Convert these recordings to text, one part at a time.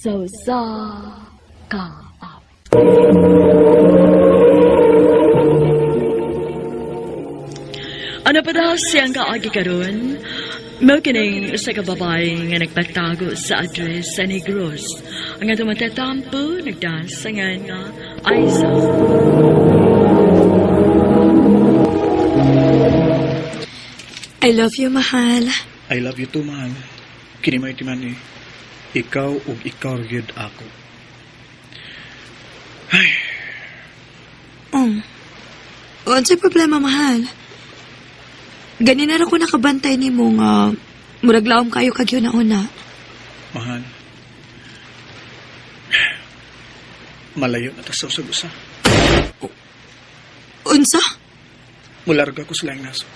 Sa usa ka awit. Ano pa daw siyang kaagi karon? Mao kining usa ka babae nga nagpatago sa address sa Negros. Ang atong matatampo nagdasangan nga Aiza. I love you, mahal. I love you too, mahal. Kini may timan eh. Ikaw ug ikaw gyud ako. Unsay problema, mahal? Ganina ra ko nakabantay nimo nga murag laom kayo kag una. Mahal. Malayo na ta sa usag-usa. Unsa? Mularga ko sa laing nasod.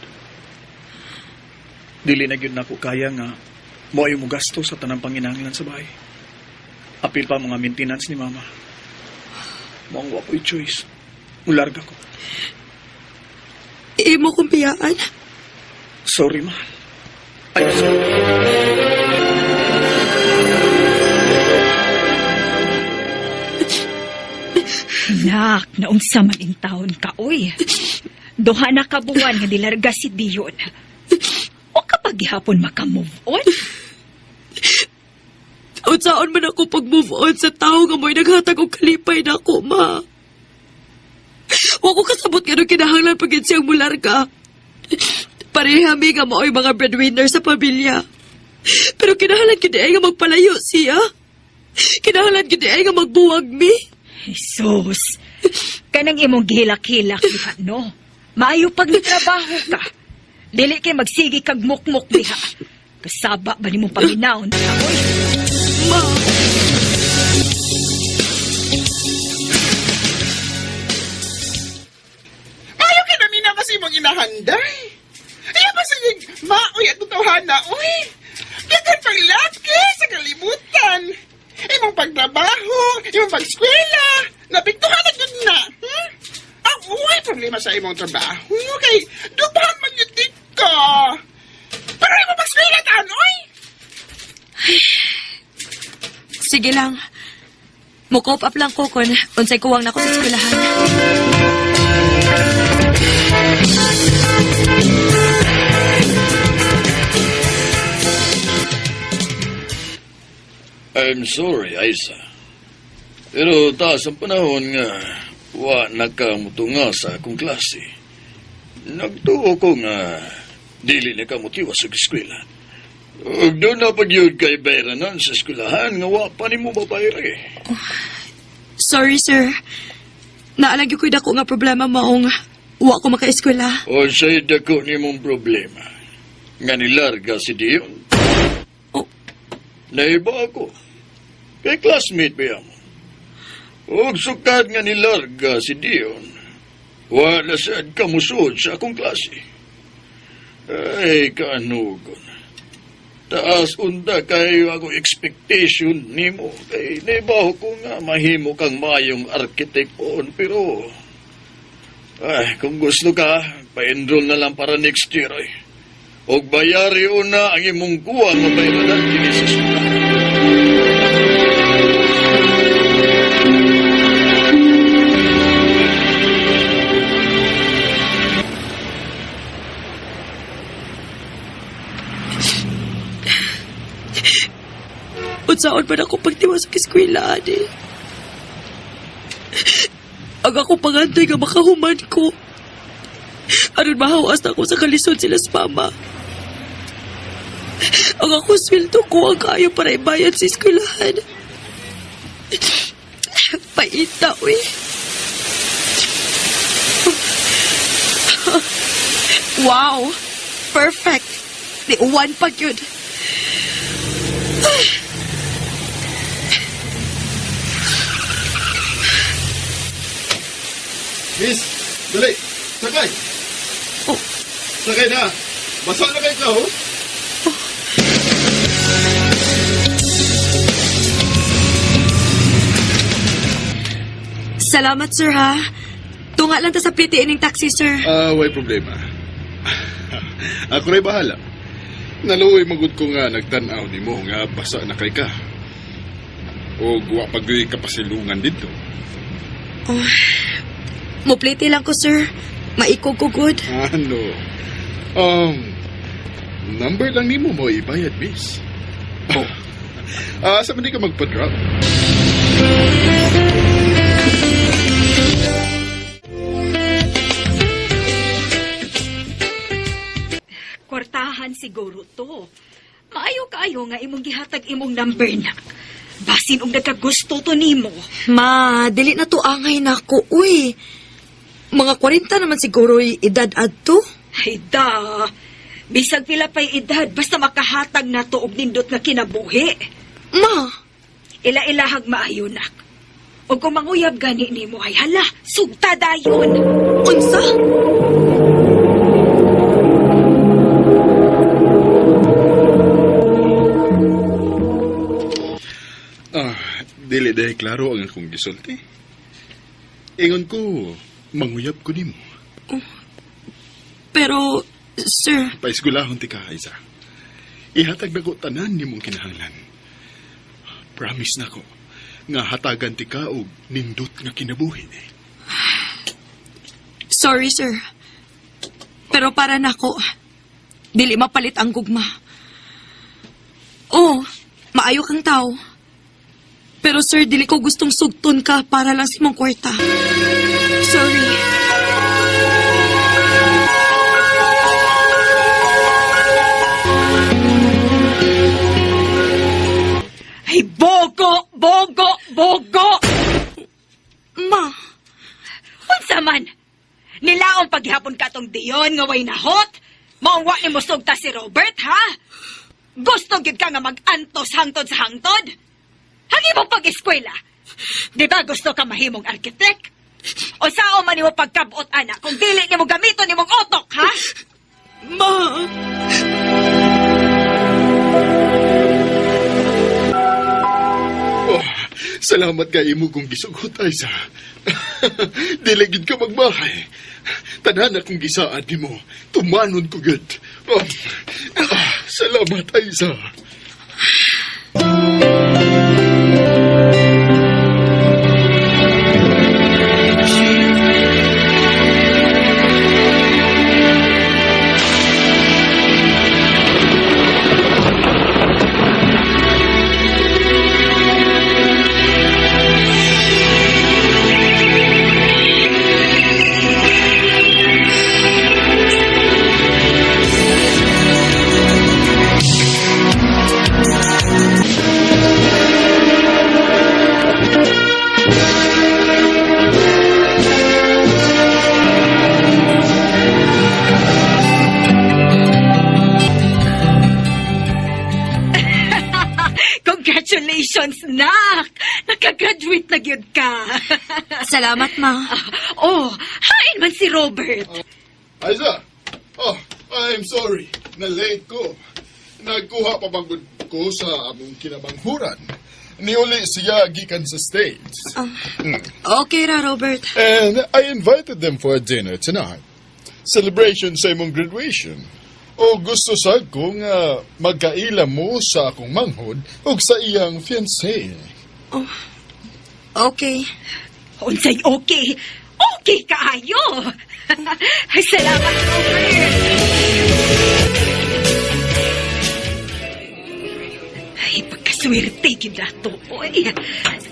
Dili na gyud nako kaya nga mo ay mo gasto sa tanang panginahanglan sa bahay. Apil pa mga maintenance ni mama. Mo ang wa ko'y choice. Mularga ko. Imo kong piyaan. Sorry, mahal. Ay, sorry. Nak, naunsa man in taon ka, oy. Duha na ka buwan nga nilarga si Dion. O kapag gihapon maka-move on? Unsaon man ako pag-move on sa tao nga mo'y naghatag og kalipay na ako, ma. Wa ko kasabot nga nung kinahanglan pag siyang mularga. Pareha mi nga mao'y mga breadwinner sa pamilya. Pero kinahanglan gid ay nga magpalayo siya. Kinahanglan gid ay nga magbuwag mi. Jesus, kanang imong gihilak-hilak diha, no? Maayo pag nitrabaho ka. Dili kay magsigi kag mukmuk diha. Kasaba ba nimong paminaon diha, oy? Ma. Ayaw ka namin na kasi mong inahanday. Ayaw pa sige, maoy at tawhana, uy. Dagan paglaki sa kalibutan. Imong pagtrabaho, imong pag-eskwela, napiktuhan na yun na. Hmm? Ang uy, problema sa imong trabaho, kay dupahan man yun di ka. Pero imong pag-eskwela taan, uy. Sige lang. Mo-cope up lang ko kun unsay kuwang nako sa eskwelahan. I'm sorry, Aiza. Pero taas ang panahon nga wa nakamutunga sa akong klase. Nagtuo ko nga dili na ka motiwa sa eskwela. Ug doon na pagyud kay bayranan sa eskwelahan nga wa pa nimo mabayre. Sorry, sir. Naalang gyud ko'y dako nga problema maong wa ko makaeskwela. O sa'y dako nimong problema. Nga nilarga si Dion. Oh. Naiba ako. Kay classmate ba mo? Ug sukad nga nilarga si Dion, wala sad kamusod sa akong klase. Ay, kaanugon. Taas unta kayo ako expectation nimo. Kay naibaho ko nga mahimo kang mayong arkitekon, pero ay, kung gusto ka, pa-enroll na lang para next year ay. Og bayari una ang imong kuwang nga bayranan kini sa eskwela. Unsaon man ako pagtiwas sa eskwela, ani. Ang ako pangandoy nga makahuman ko. Aron mahawas na ako sa kalisod sila sa mama. Ang ako sweldo ko ang kaayo para ibayad sa eskwelahan. Paita, uy. Wow! Perfect! Di uwan pa yun. Miss, dali, sakay. Oh. Sakay na. Basa na kayo ka, oh. Salamat, sir, ha? Tunga lang ta sa pliti ining taxi, sir. Ah, way problema. Ako rin bahala. Naluoy magud ko nga nagtan-aw nimo nga basa na kay ka. O wa pa gyud kapasilungan didto. Mupliti lang ko, sir. Maikog ko good. Ano? Number lang nimo mo ibayad, miss. Oh. Sa man di ka magpa-drop? Kwartahan siguro to. Maayo kaayo nga imong gihatag imong number na. Basin og nagkagusto to nimo. Ma, dili na to angay nako, uy. Mga 40 naman siguro yung edad adto. Ay da. Bisag pila pa'y edad, basta makahatag na to og nindot nga kinabuhi. Ma, Ila-ilahag maayo nak. Og kung manguyab gani nimo ay hala, sugta dayon. unsa? Ah, dili dahil klaro ang akong gisulti. Ingon ko, manguyab ko nimo. Pero, sir, Paisgulahon ti ka, Isa. Ihatag na ko tanan nimong kinahanglan. Promise na ko nga hatagan ti ka og nindot nga kinabuhi. Sorry, sir. Pero para nako, dili mapalit ang gugma. Oh, maayo kang tao. Pero sir, dili ko gustong sugton ka para lang sa imong kwarta. Sorry. Ay bogo, bogo, bogo. Ma, Unsa man? Nilaong paghihapon ka tong Dion nga way nahot? Maungwa ni mo sugta si Robert, ha? Gusto gyud ka nga mag-antos hangtod sa hangtod? Hangi mo pag-eskwela. Di ba gusto ka mahimong arkitek? O sao man nimo pagkabot ana kung dili nimo gamiton nimong utok, ha? Ma. Oh, salamat kay imo kong gisugot, Isa. Dili gid ka magmahay. Tanan akong gisaad nimo. Tumanon ko gid. Oh, salamat, Isa. Congratulations, nak! Nakagraduate na gyud ka. Salamat, ma. Oh, hain man si Robert. Isa! Oh, I'm sorry. Na-late ko. Nagkuha pa bang ko sa among kinabanghuran. Niuli siya gikan sa States. Okay ra, Robert. And I invited them for a dinner tonight. Celebration sa imong graduation. O gusto sa ko nga magkaila mo sa akong manghod ug sa iyang fiancé. Okay. Unsay okay. Okay kaayo. Ay, salamat, Robert. Ay, pagkaswerte gid nato. Oy,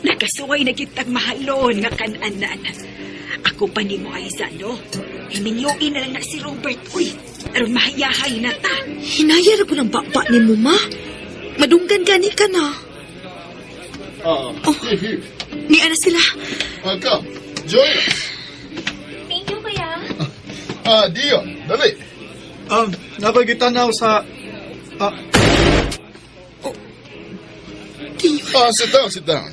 nakasuway na gid tag mahalon nga kananan. Ako pa nimo Aiza, no? Himinyoin na lang na si Robert. Uy, aron mahayahay na ta. Hinaya ra ko ng baba ni mo, ma. Madunggan gani ka na. Ah, here, here. Niya na sila. Ah, come, join us. Thank you, Kuya. Ah, Dion, dali. Nakoy gitanaw sa Dion. Ah, sit down, sit down.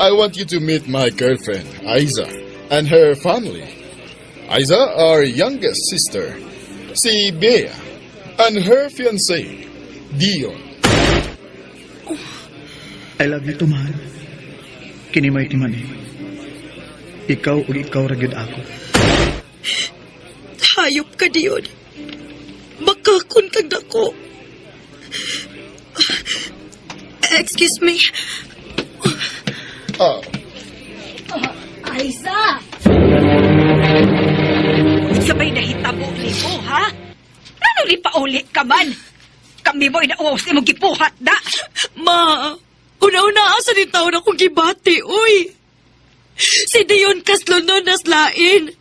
I want you to meet my girlfriend, Aiza, and her family. Aiza, our youngest sister, si Bea, and her fiancé, Dion. I love you too, mahal. Kini may timan eh. Ikaw ug ikaw ra gyud ako. Hayop ka, Dion. Bakakon kag dako. Excuse me. Ah, Aiza! Sabay nahitabo nimo, ha? Ano ni pauli ka man? Kami mo inauos ni mong gipuhat da. Ma, una-una asa ni taon akong gibati, uy. Si Dion Caslonon naslain.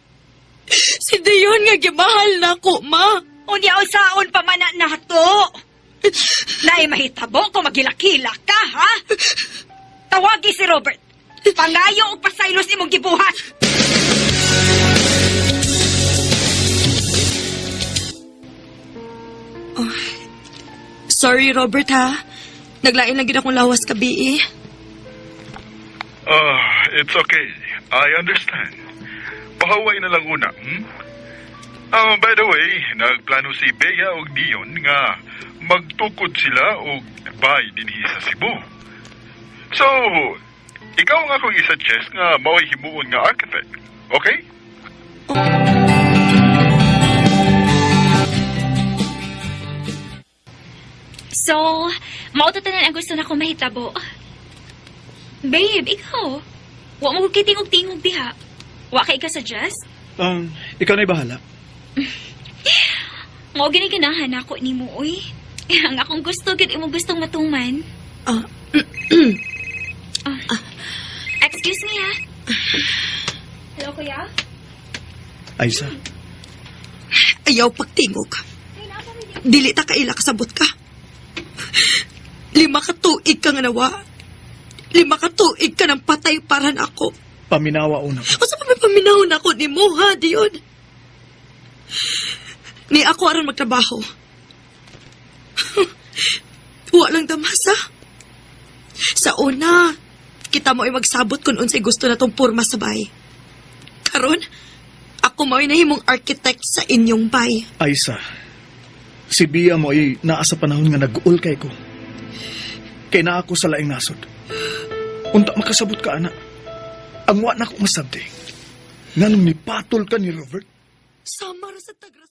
Si Dion nga gimahal na ko, ma. Unya saon pa man na nato. Naay mahitabo kung magilakila ka, ha? Tawagi si Robert. Pangayo og pasaylos imong gibuhat. Sorry, Robert, ha? Naglain lang gid akong lawas kabi, eh. Ah, it's okay. I understand. Pahaway na lang una, Ah, by the way, nagplano si Bea og Dion nga magtukod sila og bay dinhi sa Cebu. So, ikaw ang akong i-suggest nga mao'y himuon nga architect. Okay? So, mao to tanan ang gusto na ko mahitabo. Babe, ikaw. Wa mo ko kitingog-tingog diha. Wa kay ka suggest? Ikaw na'y bahala. Mao gini ganahan ako nimo uy. Ang akong gusto gid imong gustong matuman. Ah. Ah. Excuse me ha. Hello, kuya. Aiza, Ayaw pagtingog. Dili ta kaila kasabot ka. 5 ka tuig ka nga nawa. 5 ka tuig ka ng patay para nako. Paminawa una. Unsa pa may paminaw na ako nimo ha, Dion? Ni ako aron magtrabaho. Wa lang damasa. Sa una, kita mo ay magsabot kung unsay gusto na tong porma sa bay. Karon, ako mao'y nahimong architect sa inyong bay. Aiza, si Bia mo ay naa sa panahon nga nag-uol kay ko. Kay naa ako sa laing nasod. Unta makasabot ka, ana. Ang wa na ko masabti. Nganong nipatol ka ni Robert? Sama ra sa tagra.